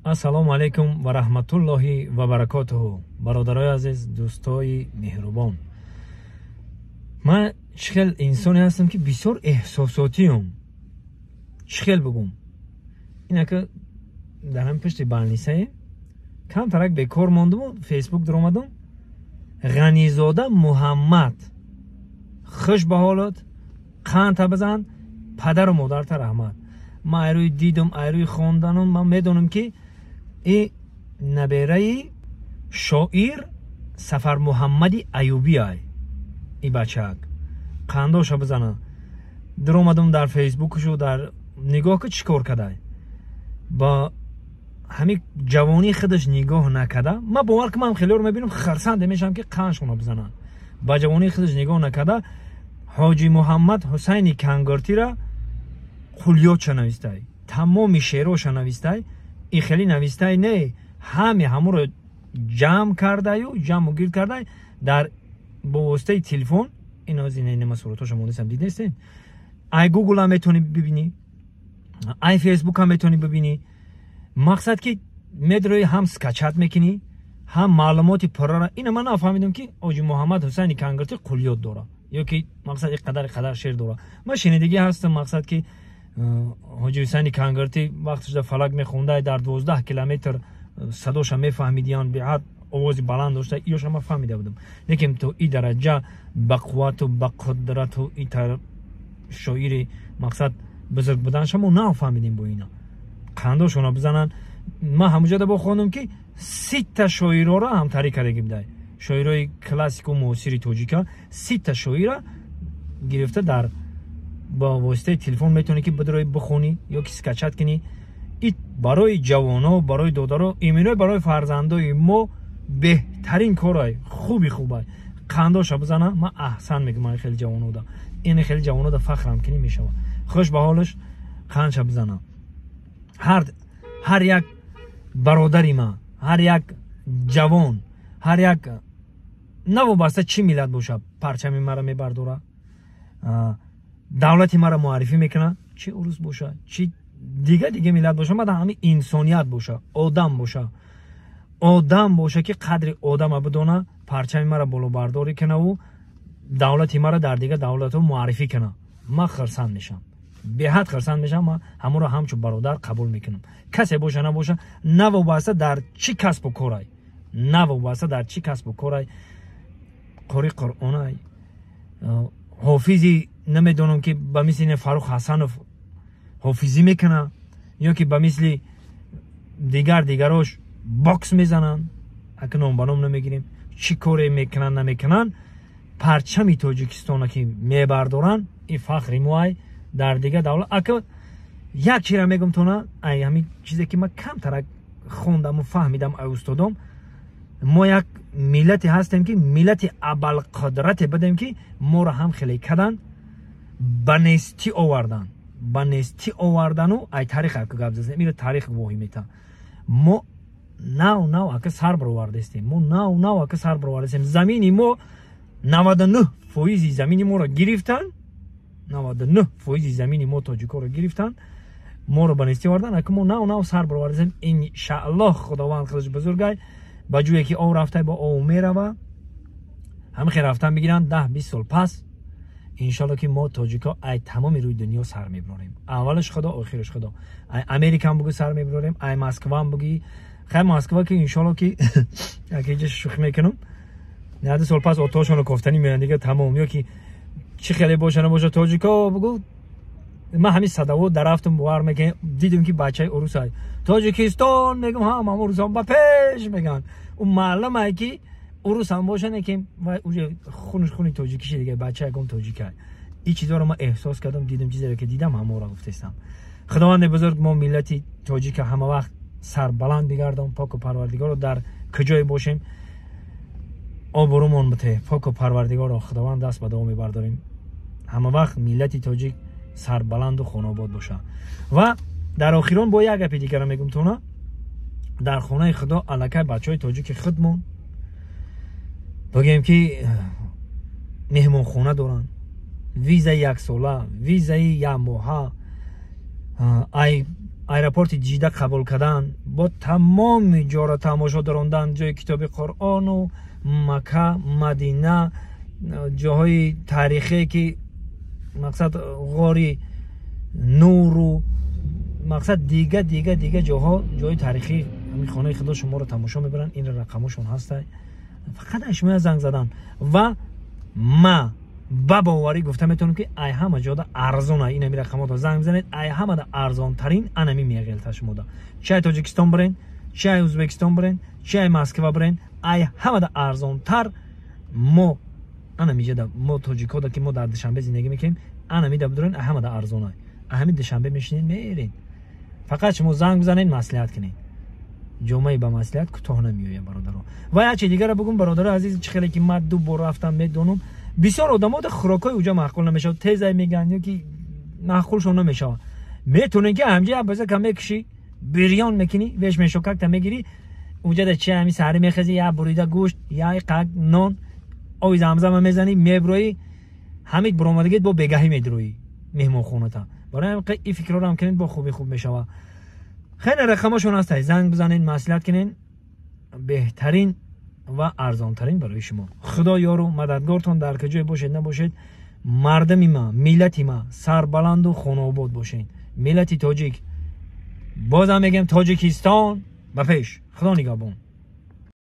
Ассалому алайкум ва раҳматуллоҳи ва баракотуҳу. Бародарои азиз, дӯстои меҳрубон, ман чӣ хел инсоне ҳастам, ки бисёр эҳсосотиюм. Чӣ хел бигӯм, инака дар ҳамин пушти больницае камтарак бекор мондуму Фейсбук даромадум. Ғанизода Муҳаммад, хуш ба ҳолат, қанта бизан, падару модарта раҳмат. Ман айрӯи дидум, айрӯи хонданум, ман медонам, ки и набераи шоир Сафармуҳаммади Аюбӣ ай. И бачаак қандоша бизана. Даромадум дар Фейсбукшу, дар нигоҳ ки чӣ кор кадай. Ба ҳамин ҷавонии худаш нигоҳ накарда, ман бовар ки ман хелеро мебинам, хурсанде мешавам, ки қандшона бизананд. Ба ҷавонии худаш нигоҳ накарда, Ҳоҷи Муҳаммад Ҳусайни Кангортира қулётша навистай, тамоми шеъроша навистай. И хеле навистай не, ҳами ҳамуро ҷамъ кардаю, ҷамъу гирд кардай дар бо воситаи телефон. Инози нема суратҳоша мондасам, диднестем. Ай Гугл ҳам метавонӣ бибинӣ, ай Фейсбук ҳам метавонӣ бибинӣ. Мақсад ки медрои, ҳам скачать мекунӣ, ҳам маълумоти пуррара. Ина ман нафаҳмидам, ки Ҳоҷи Муҳаммад Ҳусайни Кангиртӣ қулёт дора ё ки мақсад и қадар қадар шеър дора. Ман шунидагӣ ҳастам, мақсад ки Ҳоҷи Ҳусайни Кангиртӣ вақташда фалак мехондай, дар 12 километр садоша мефаҳмидиян, беҳад овози баланд дошта. Иёша ман фаҳмида будам, лекин то и дараҷа ба қуввату ба қудрату и шоири мақсад бузург буданша мо нафаҳмидем. Бо ина қандошона бизананд. Ман ҳамуҷода бо хондам, ки 30-та шоирора ҳамтарӣ кардаги будай, шоирои классику муосири тоҷика. 30-та шоира гирифта, дар ба воситаи телефон метавонӣ, ки бидрои бихонӣ ё ки скачать кунӣ. И барои ҷавоно, барои додаро, имино барои фарзандои мо беҳтарин корай, хуби хубай. Қандоша бизана, ман аҳсан мегӯям. Хеле ҷавонода, ин хеле ҷавонода фахрам кунӣ мешавад. Хуш ба ҳолаш, қандша бизана. Ҳар як бародари ман, ҳар як ҷавон, ҳар як навобаста чӣ миллат боша, парчами мара мебардора, давлати мара муаррифӣ мекунад, чӣ урус боша, чӣ дига дига миллат боша, мада ҳамин инсоният боша, одам боша, одам боша, ки қадри одама бидона, парчами мара болобардорӣ кунаву давлати мара дар дигар давлатҳо муаррифӣ куна, ман хурсанд мешавам, беҳад хурсанд мешавам. Ман ҳамонро ҳамчун бародар қабул мекунам, касе боша набоша, навобаста дар чӣ касбу корай, навобаста дар чӣ касбу корай, қори Қуръонай, ҳофизи, намедонам, ки ба мисли Фаррух Ҳасанов ҳофизӣ мекуна ё ки ба мисли дигар дигарош бокс мезананд, ака ном ба ном намегирем, чӣ коре мекунанд, намекунанд, парчами Тоҷикистона ки мебардоранд, ин фахри моай дар дигар давлат. Ака, як чира мегум тона, ай ҳамин чизе ки ман камтарак хондаму фаҳмидам ай устодом: мо як миллате ҳастем, ки миллати абалқудрате будем, ки моро ҳам хеле кадан, ба нестӣ овардан, ба нестӣ овардану ай таърих ака гап зазем, ира таърих гувоҳӣ мета. Мо нав нав ака сар баровардастем, мо нав нав ака сар баровардастем. Замини мо, 99 фоизи замини моро гирифтан, 99 фоизи замини мо тоҷикоро гирифтан, моро ба нестӣ овардан. Ака, мо нав нав сар баровардастем. Иншааллоҳ, Худованд худаш бузургай, ба ҷӯе ки ов рафтай, бо ов мерава. Ҳамин хел рафтан бигиранд, 10-20 сол пас, иншалло, ки мо тоҷико ай тамоми рӯи дунё сар мебарорем. Аввалаш Худо, охираш Худо. Ай Америкам бугӯ, сар мебарорем, ай Москваам бугӯи. Хай, Москва ки, иншалло, ки якиҷа шӯхӣ мекунам, 90 сол пас отошоно кофтанӣ меоянд, дига тамом. Ё ки чӣ хеле боша набоша, тоҷико бугӯ. Ман ҳамин садово дарафтум, бовар мекунем, дидем, ки бачаи урусай, Тоҷикистон мегум, ҳам ҳам урусам ба пеш меган. Ӯ маълумае, ки урусам боша, неки вай уже хунаш хуни тоҷикиши, дига бача ягон тоҷикай. Ин чизоро ман эҳсос кардам, дидам. Чизеро ки дидам, ҳаморо гуфтестам. Худованди бузург мо миллати тоҷика ҳама вақт сарбаланд бигардон. Поку Парвардигоро, дар куҷое бошем, обрӯмон бите. Поку Парвардигоро, Худованд, даст ба дуо мебардорем, ҳама вақт миллати тоҷик сарбаланду хонобод боша. Ва дар охирон бо як гапи дигара мегум тона: дар хонаи Худо аллакай бачаҳои тоҷики худмон, бигӯем, ки меҳмонхона доранд, визаи яксола, визаи якмоҳа, ай Аэропорти Ҷида қабул кардан, бо тамоми ҷора тамошо дарондан, ҷои китоби Қуръону Мака, Мадина, ҷоҳои таърихие, ки мақсад ғори Нуру мақсад дига дига дига ҷоҳо, ҷои таърихӣ, ҳамин хонаи Худо шуморо тамошо мебаранд. Ин рақамошон ҳаста, фақат ай шумо занг задан. Ва ма ба боварӣ гуфта метавонем, ки ай ҳама ҷода арзон ай. Инами рақамотро занг бизанед, ай ҳамада арзонтарин анами меғелта шумода. Чи ай Тоҷикистон бирен, чи ай Ӯзбекистон бирен, чи ай Москва бирен, ай ҳамада арзонтар мо анамиҷада, мо тоҷикода, ки мо дар Душанбе зиндагӣ мекунем, анамида бидурен, ай ҳамада арзон ай. Ҳамин Душанбе мешинед, мерен. Фақат шумо занг бизанед, маслиҳат кунед. Ҷомаи ба маслиҳат кӯтоҳ намеояд, бародаро. Ва як чи дигара бугум, бародаро азиз. Чӣ хеле ки ман ду бор рафтам, медонам, бисёр одамо да хӯрокҳои уҷа маъқул намешавад, тезай мегӯянд ё ки маъқулшон намешавад. Метавонед, ки ҳамҷа як база кам мекушӣ, бирён мекунӣ, веш мешокакта мегирӣ. Уҷада чи, ҳами саҳарӣ мехезӣ, як бурида гӯшт, як қак нон, оби замзама мезанӣ, меброӣ. Ҳамид буромадагит бо бегаҳӣ медроӣ меҳмонхоната. Барои ҳамин ин фикрҳоро ҳам кунед, бо хуби хуб мешавад. Хеле рақамошон ҳастай, занг бизанед, маслиҳат кунед. Беҳтарин ва арзонтарин барои шумо. Худо ёру мададгортон, дар куҷое бошед набошед, мардами ма, миллати ма, сарбаланду хонаобод бошед. Миллати тоҷик, бозам мегӯям, Тоҷикистон ба пеш! Худо нигаҳбон.